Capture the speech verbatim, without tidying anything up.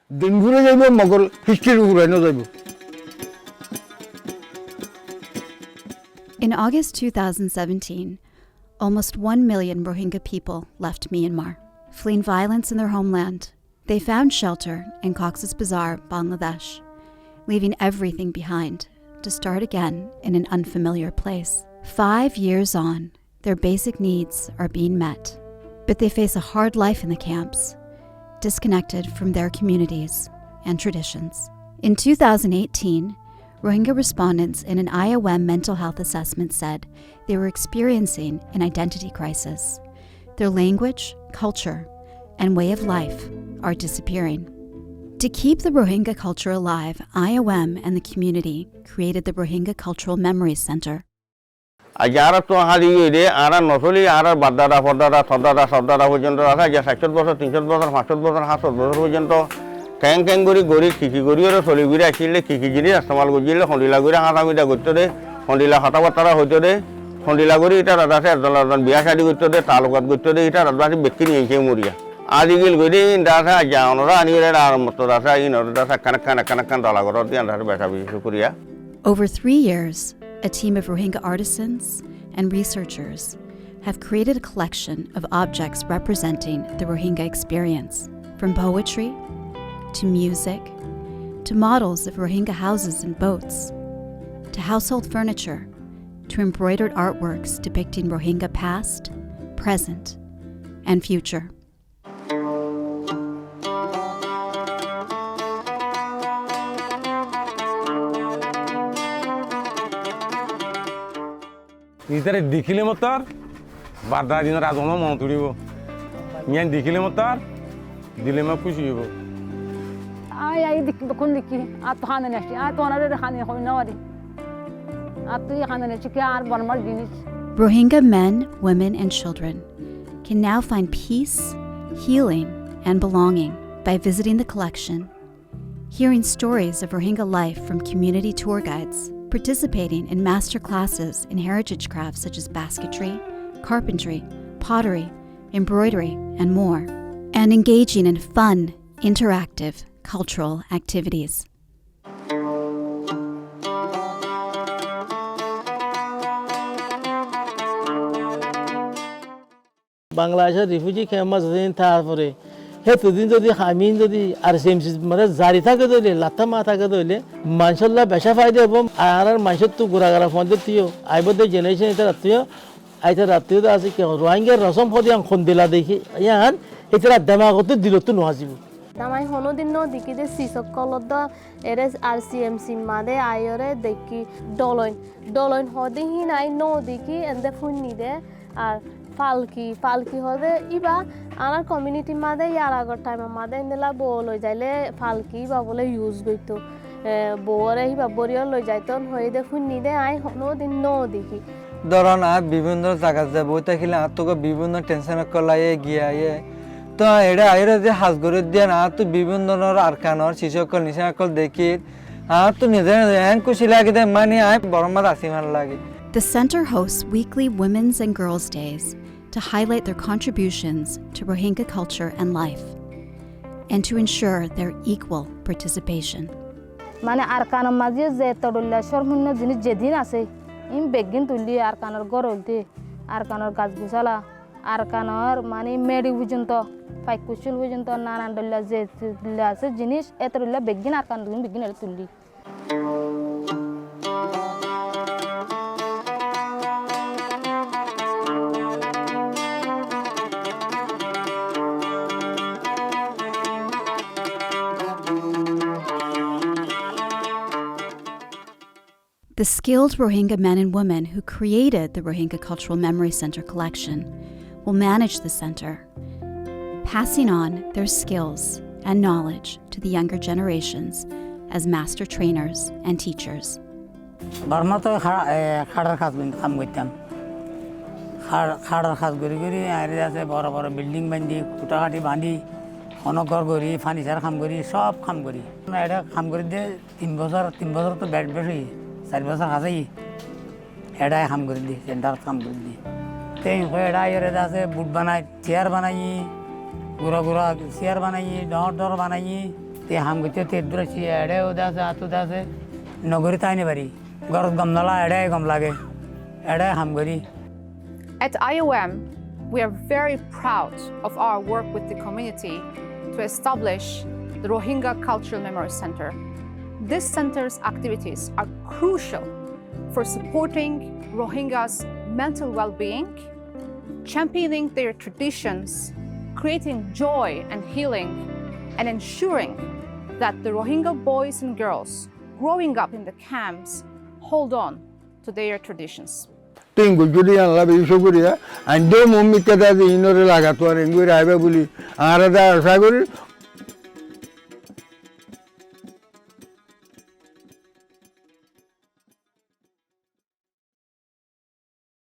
Din fúrai zaibou, mogor history fúrai no zaibou. In August two thousand seventeen, almost one million Rohingya people left Myanmar, fleeing violence in their homeland. They found shelter in Cox's Bazar, Bangladesh, leaving everything behind to start again in an unfamiliar place. Five years on, their basic needs are being met, but they face a hard life in the camps, disconnected from their communities and traditions. In two thousand eighteen, Rohingya respondents in an I O M mental health assessment said they were experiencing an identity crisis. Their language, culture, and way of life are disappearing. To keep the Rohingya culture alive, I O M and the community created the Rohingya Cultural Memory Center. Aijja añárattú hádi óiye de, añárar nosóli, añárar bafdada, fordada, tordada, sofdada foijjonto asé, aijja sair cót bosór, tin cót bosór, fañs cót bosór, háñt cót bosór foijjonto keén keén gorí, gorí, ki ki gorí ore soli gorí accíl de, ki ki jinis estemal goijjíl de, hondila gorí háñsa fida goittó de, hondila hotábattára hoitó de, hondila gorí ítara asé, ekzon ekzon biyá cádi goittó de, taallukat goittó de, ítara asé bekkín iín cé moriya. Aijja gil gorí de, iín asé, aijja onorá aní ore ar mottor asé, iín ore asé, ekkán ekkán, ekkán ekkán dola gorór de, iín asé beca beci cúkuriya. Over three years, a team of Rohingya artisans and researchers have created a collection of objects representing the Rohingya experience, from poetry to music to models of Rohingya houses and boats to household furniture to embroidered artworks depicting Rohingya past, present, and future. Ítare dekíle mottor bafdada dinor azonor monot uçíbo. Yián dekíle mottor dile mor kúci óibo. Añí, añí dekí, bekkún dekí, añáttu hañdani aiccí, añáttu onoré hañdani hoi no fari. Añáttu hañdani aiccí ki añár Bormar jinis. Rohingya men, women, and children can now find peace, healing, and belonging by visiting the collection, hearing stories of Rohingya life from community tour guides, participating in master classes in heritage crafts such as basketry, carpentry, pottery, embroidery, and more, and engaging in fun, interactive cultural activities. Bangladecór rifuji kemp ot zodin tár fore, hétodin zodi hám in zodi ar si em si mazé zari táke de óile, lattá mara táke de óile, maincólla beca faida óibo. Ar añárar maincóttu gura gura fuaindóttu yó, aibó de jenerecon ítarattú yó, ítarattú yó de asé ki, Rohingyar rosom hode yián hondila dekí, yián ítara demagottú dilottú no azibo. Añí honódin no dekí de sis ókkol de, ere ar si em si mazé aiyóre dekí, doloin, doloin hode hín añí no dekí, ende fúinni de, ar falki, falki hode íba añárar community mazé yar agor time mazé endilla bou loi zaile falki íba bóle use goittó. E, bouwore íba bóriyore loi zaiton hoiyé de fúinni de, añí honódin no dekí. Dóron, añár bibinno zagat zai boi tákile añáttu bibinno tension ókkol aiyé, giyé aiyé. Tóu añí eçé aiyóre ze ham gorí de yián, añáttu bibinno Arkanor sis ókkol, nicán ókkol dekí, añáttu nize nize eén kúci lage de, mani añí Bormar así fán lage. The center hosts weekly Women's and Girls' Days to highlight their contributions to Rohingya culture and life, and to ensure their equal participation. Mane Arkanor mazé yó ze todoilla córmunno jinis zedin asé, ín beggín tuillí Arkanor gór óilde, Arkanor gas gusala, Arkanor mane meçi foijjonto, faik kuccúl foijjonto, nanan dhoilla ze dhoilla asé jinis, éto dhoilla beggín Arkanor dhoilla beggín eçé tuillí. The skilled Rohingya men and women who created the Rohingya Cultural Memory Center collection will manage the center, passing on their skills and knowledge to the younger generations as master trainers and teachers. Bormát háçar ham goittám. Háçar ham gorí gorí añára asé boro boro bilding bañdí, kuthá kathí bañdí, honó gór gorí, furniture ham gorí, sób ham gorí. Eçé ham gorí de Tin bosór, tin bosór to bec bec óiye, sair bosór háñsi óiye. Eçé ham gorí di, center ham gorí di. Te hoi eçé aiyóre de asé, bed banai, chair banai, gura gura chair banai, dhoóñr dhoóñr banai, Te ham goitte te eddur asé, eçe ude asé, át ude asé. Nogori tái no fari. Górot gom no lage, eçe gom lage. Eçe ham gori. At I O M, we are very proud of our work with the community to establish the Rohingya Cultural Memory Center. This center's activities are crucial for supporting Rohingyas' mental well-being, championing their traditions, creating joy and healing, and ensuring that the Rohingya boys and girls growing up in the camps hold on to their traditions. Tin goijjó de yián lá beci cúkuriya. Aindó muúmikká de inóre lagator engori aibá buli añára de acá gorir.